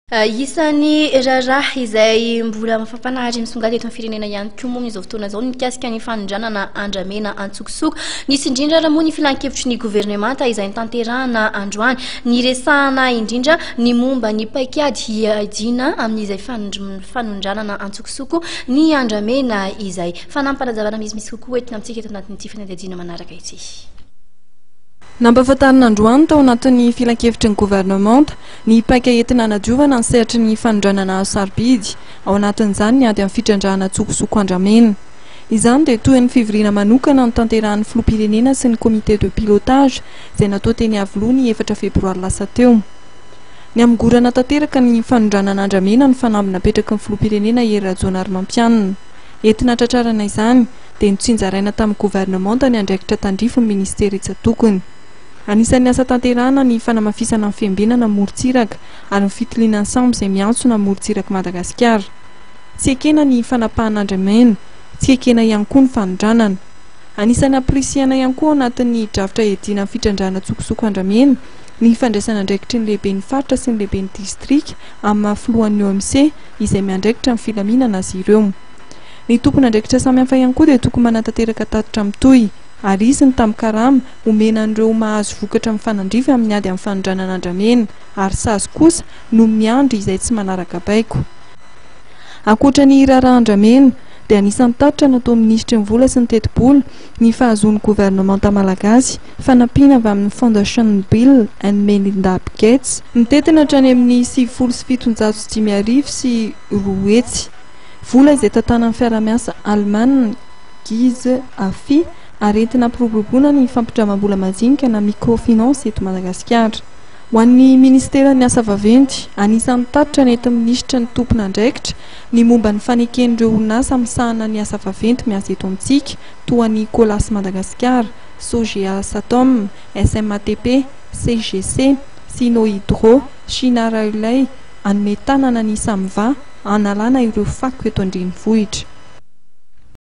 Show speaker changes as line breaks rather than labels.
Isan'ny raharaha izay mbola mafampana ary misongadina eto amin'ny firenena ihany koa moa amin'izao fotoana izao ny mikasika ny fanondranana andramena antsokosoko. Nisy indrindra ary moa ny filankevitry ny governemanta izay notanterahana androany. Niresahana indrindra ny momba ny paikady hiadiana amin'izay fanondranana antsokosoko ny andramena izay. Fanampin'panazavana misimisy kokoa entina amintsika eto anatin'ity fanadihadiana manaraka ity.
Nampahafantarina androany tao anatin'ny filankevitry ny governemanta ny paika entina hanadiovana ny sehatry ny fanondranana hazo sarobidy, ao anatin'izany ny ady amin'ny fitrandrahana antsokosoko andramena. Izany dia tohin'ny fivoriana manokana notanterahan'ny filoham-pirenena sy ny comité de pilotage izay natao teny Iavoloha ny efatra febroary lasa teo. Ny hamongorana tanteraka ny fanondranana andramena no fanamby napetraky ny filoham-pirenena Hery Rajaonarimampianina. Entina hatratrarana izany dia notsinjaraina tamin'ny governemanta ny andraikitra tandrify ny minisitera isan-tokony. Anisan'ny asa tanterahana ny fanamafisana ny fiambenana ny morontsiraka ary ny fitiliana ny sambo izay miantsona ny morontsirak'i Madagasikara. Tsy ekena ny fanapahana andramena, tsy ekena ihany koa ny fanondranana. Anisan'ny hampirisihana ihany koa ao anatin'ny drafitra hiadiana amin'ny fitrandrahana antsokosoko andramena ny fandraisana andraikitry ny lehiben'ny faritra sy ny lehiben'ny distrika amin'ny maha filohan'ny OMC izay miandraikitra ny filaminana azy ireo. Ny tompon'andraikitra samihafa ihany koa dia tokony manatanteraka tatitra mitohy ary hisy ny tambin-karama omena an'ireo mahazo vokatra mifanandrify amin'ny ady amin'ny fanondranana andramena ary sazy kosa no miandry izay tsy manaraka baiko. Ankoatra ny raharaha andramena dia anisan'ny tatitra nataon'ny minisitry ny vola sy ny tetibola ny fahazoan'ny governemanta malagasy fanampiana avy amin'ny Fondation Bill and Melinda Gates mitentina hatrany amin'ny 290 200. Vola izay tantanan'ny fiarahamiasa Alemana, Giz, Afi, ary entina hampiroboroboana ny fampindramam-bola majinika na microfinance eto Madagasikara. Ho an'ny minisiteran'ny asa vaventy, anisan'ny tatitra nentin'ny minisitry ny tompon'andraikitra ny momba ny faneken'ireo orinasa misahana ny asa vaventy miasa eto amintsika toa ny Colas Madagascar, Sogea Satom, SMATP, CGC, Sinohydro, China Railway, hanome tanana ny Samva hanalana ireo fako eto an-drenivohitra.